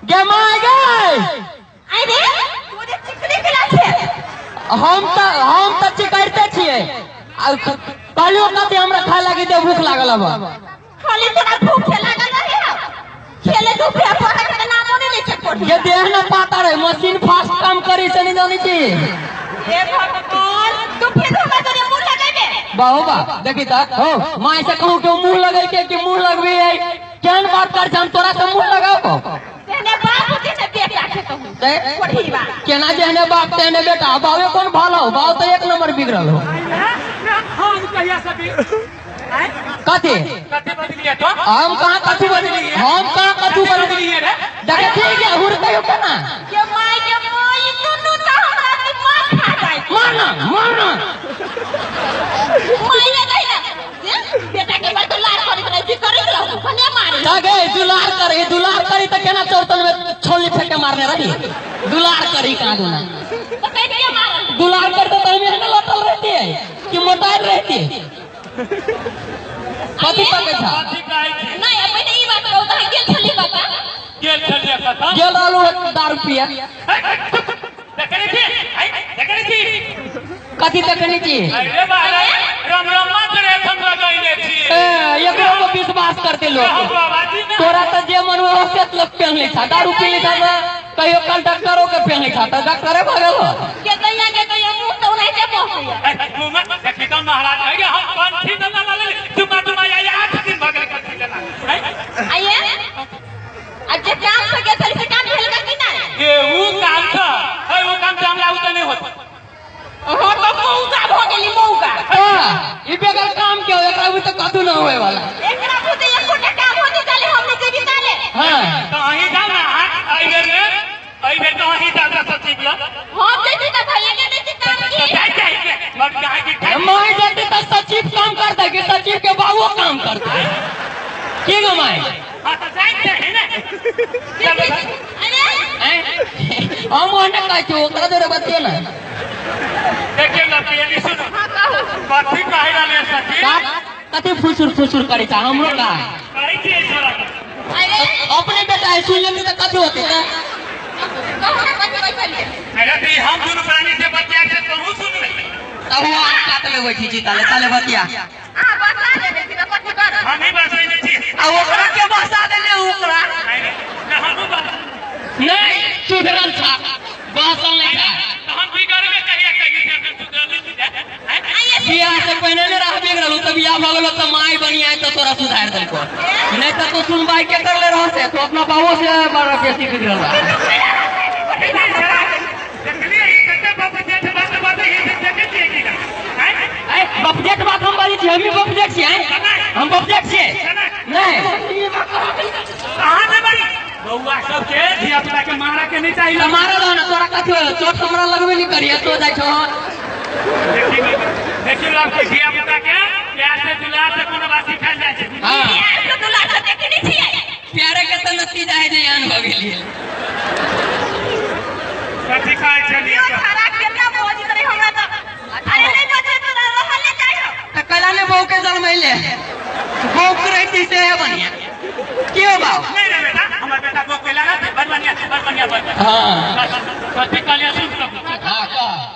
गे my गे अरे तोरे चिकने केला छै। हम त चिकरते छियै। कहलियो कथी हमरा खाय लागी दे, भूख लागल अब। खाली तोरा भूख लागल रहे हौ, खेले धूपे पढ़े के नामो नै लै छै पढ़ी। ये देह न पाता रहे, मशीन फास्ट काम करी से नहीं जानी छी। हे भगवान, तू फिर हमरा तोरे मुंह लगेबे। बाहो बा देखी त हो माय से कहूं के मुंह लगै के कि मुंह लगबी है, केहन बात कर छै, हम तोरा से मुंह लगाबो। तेने बाप तेने बेटा के कहूं पढ़ी बा। केना जेहने बाप तेहने बेटा, बावे कोन भालो, बाव तो एक नंबर बिगड़ल हो। हम कहिया से भी कथी कथी बदलिए तो हम कहां कथी बदलिए, हम कहां कथी बदलिए रे। देखे ठीक है हुर कहियो केना के my के माय दुनु त हमरा दिमाग खा जाय। मारना मारना my ने कहि ना बेटा के बात लार करैत रहै छी, करैत रहू भने मारी। लगे दुलार करे, दुलार करी त केना चौतन में छोली फेंक के मारने रही। दुलार करी कहां दुना त कह के मारल। दुलार करते त हम एहन लटल रहती है कि मोटाइल रहती है। कथी पकै छा? नहीं पहिले ई बात कहू त गेल छली बाबा, गेल छली कथा गेल रहलू दारू पिए। देखने छी, देखने छी कथी देखने छी? अरे बाबा राम राम मात्र एखन लगैने छी। ए एकरो पर विश्वास करते लोग। तोरा त जे मन में हो से लोग पेन लै छा, दारू पी लै छा, कहियो कल डॉक्टरो के पेन लै छा त डॉक्टरे भगल हो। के कहिया के कहिया मुंह त ओनाहिते बहैया। मुंह में देखी त महाराज है हम कंठी त ना ले चुमा चुमा आया 8 दिन भगल कंठी लेला। आइए आ जे काम से गेल छली से काम भेल कि नै? के ऊ काम छ है, ऊ काम से हमरा ऊ त नै होत। हां त मौका भ गेली मौका। हां ई बेगर काम के हो, एकरा भी त कथु न होए वाला। एकरा बुते एकोटा काम होते चले हमने जे बिताले। हां त अहीं जाउ ना, एई बेर में एई बेर त अहीं जाउ ना सचिव ल। हम जेती त भैया के देती काम की। जाय जाय के मर जाय की my जेती त सचिव काम करते कि सचिव के बाबू काम करते की गो my? हां त जाय के है ना। अरे हम ओने कहै छी ओकरा जोरे बतियो ना। देखिए लड़की सुन। हां कहू कथी कहै रहले सचिव? कथी फुसुर फुसुर करै छ हमरो का कहै छी छोरा। अरे अपने बेटा है सुन लेती त कथी होते त? कहू ना कथी कहै छलियै? अरे त हम दुनु प्राणी से बतिया के कहू सुन ले। तब वो आप काट ले बैठी छी ताले ताले बतिया। आ बसा देने छी त कथी कर? हम ही बसैने छी। आ ओकरा के बसा देले ओकरा? नहीं ना हम नहीं सुधरल छा, बसल नहीं छा। हम बिगड़बे कहिया कहिया से सुधरल छी। बियाह से पहले ने रह बिगड़ल त बियाह भ गेलो त माय बनी आय त तोरा सुधार देलको, नहीं त तू सुनबाई के कर ले रह से तो अपना बाबू से बड़ा बेसी बिगड़ल बा। देखलिए ई कते बाप जेठ बात बात ई देखे छियै की? ए बाप जेठ बात हम बाजै छी, हम ही बाप जेठ छियै, हम बाप जेठ छियै नहीं। कहां से बड़ी बउआ सब के धिया पुता के मारा के नहीं चाहिए। मारा दो ना तोरा कथी होय, चोट हमरा लगबे नहीं करिए तो जाइ छो। देखी देखी लोग के धिया पुता के प्यार से दुलार से कोनो बात सिखायल जाइ छै। हां प्यार से दुलार से देखने छियै, प्यारे के त नतीजा है जे एहन भ गेलियै। कथी कहै छलियै? खरा केतना बजैत रहे हमरा त। अरे नहीं बजैत रहल नै जाइ हो त कला ने बहू के जन्मैले बहू के रहती से है बढ़िया के हो बाबू? नहीं रे बेटा, हमर बेटा बहू के लागत बड़ बढ़िया बड़ बढ़िया बड़। हां कथी कहलियै सुन त। हां कह।